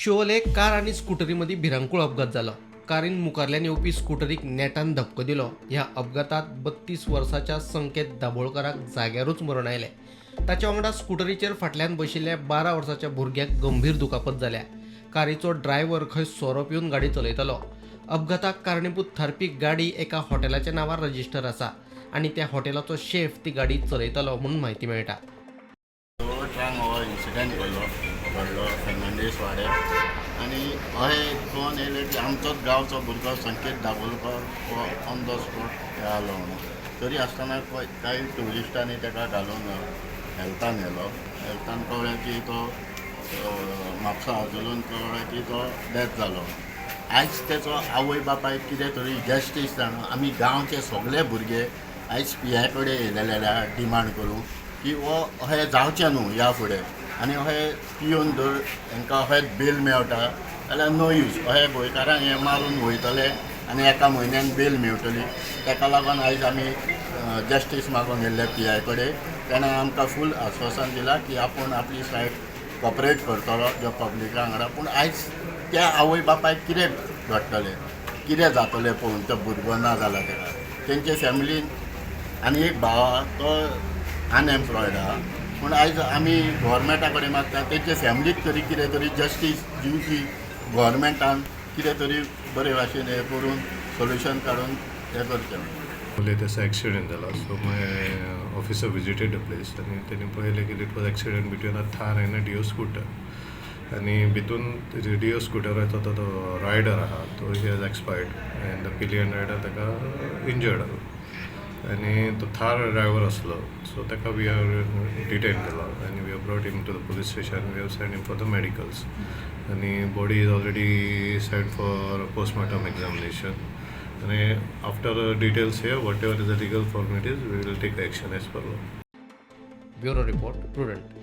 Siolim car आनी स्कुटरी मदीं भिरांकूळ अपघात जालो. कारीन मुखारल्यान येवपी स्कुटरीक नेटान धपको दिलो. ह्या अपघातांत 32 वर्साच्या संकेत दाबोळकराक जाग्यारूच मरण आयलें. ताच्या वांगडा स्कुटरीचेर फाटल्यान बशिल्ल्या 12 वर्साच्या भुरग्याक गंभीर दुखापत जाल्या. कारीचो ड्रायव्हर खंय सोरो पिवन गाडी चलयतालो. अपघाताक कारणीभूत थारपी गाडी एका हॉटेलाच्या नांवार रजिस्टर आसा आनी त्या हॉटेलाचो शेफ ती गाडी चलयतालो म्हणून म्हायती मेळटा. अठरांक हो इन्सिडंट घडलो फेर्नांडीस वाड्यार आनी अशें कळोन येयलें की आमचोच गांवचो भुरगो संकेत दाबोलकर हो ऑन the spot आलो म्हणून. तरी आसतना कांय ट्युरिस्टांनी ताका घालून हेल्थान व्हेलो. हेल्थान कळ्ळें की तो म्हापसा हॉस्पिटलान कळ्ळें की तो डेथ जालो. आयज तेचो आवय बापायक कितें तरी जस्टीस जाणा. आमी गांवचे सगळे भुरगे आयज पी I कडेन येयलेले आहा डिमांड करूंक की हो अशें जावचें न्हू ह्या फुडें आनी अशें पिवन जर तांकां अशेंच बेल मेळटा जाल्यार नो यूज. अशें गोंयकारांक हें मारून वयतले आनी एका म्हयन्यान बेल मेळटली. ताका लागून आयज आमी जस्टीस मागूंक गेल्ले पी I कडेन. ताणें आमकां फूल आस्वासन दिलां की आपूण आपली सायड कॉपरेट करतलो ज्या पब्लिका वांगडा. पूण आयज त्या आवय बापायक कितें घडटलें, कितें जातलें पळोवन तो भुरगो ना जाला ताका तेंचे फॅमिलीन आनी एक भाव आहा, तो अनएम्प्लॉयड आहा. पूण आयज आमी गोवोरमेंटा कडेन मागता, तेंचे फॅमिलीक तरी कितें तरी जस्टीस दिवची गोवोरमेंटान. कितें तरी बरे भाशेन हें करून सोल्युशन काडून हें करचें. पयलीं तसो एक्सिडंट जाला, so my officer visited the place आनी तेणी पळयलें की it was accident between a Thar and a Dio scooter आनी भितून डिओ स्कुटराचो तो तो रायडर आहा तो he has expired and the pillion rider ताका इंजर्ड आहा आनी तो थार ड्रायवर आसलो, सो ताका we are detain केलो आनी we have brought him to the police station. We have send him for the medicals आनी body is already sent for postmortem examination आणि after details here, whatever is the legal formalities, we will take action as per law. Bureau report, Prudent.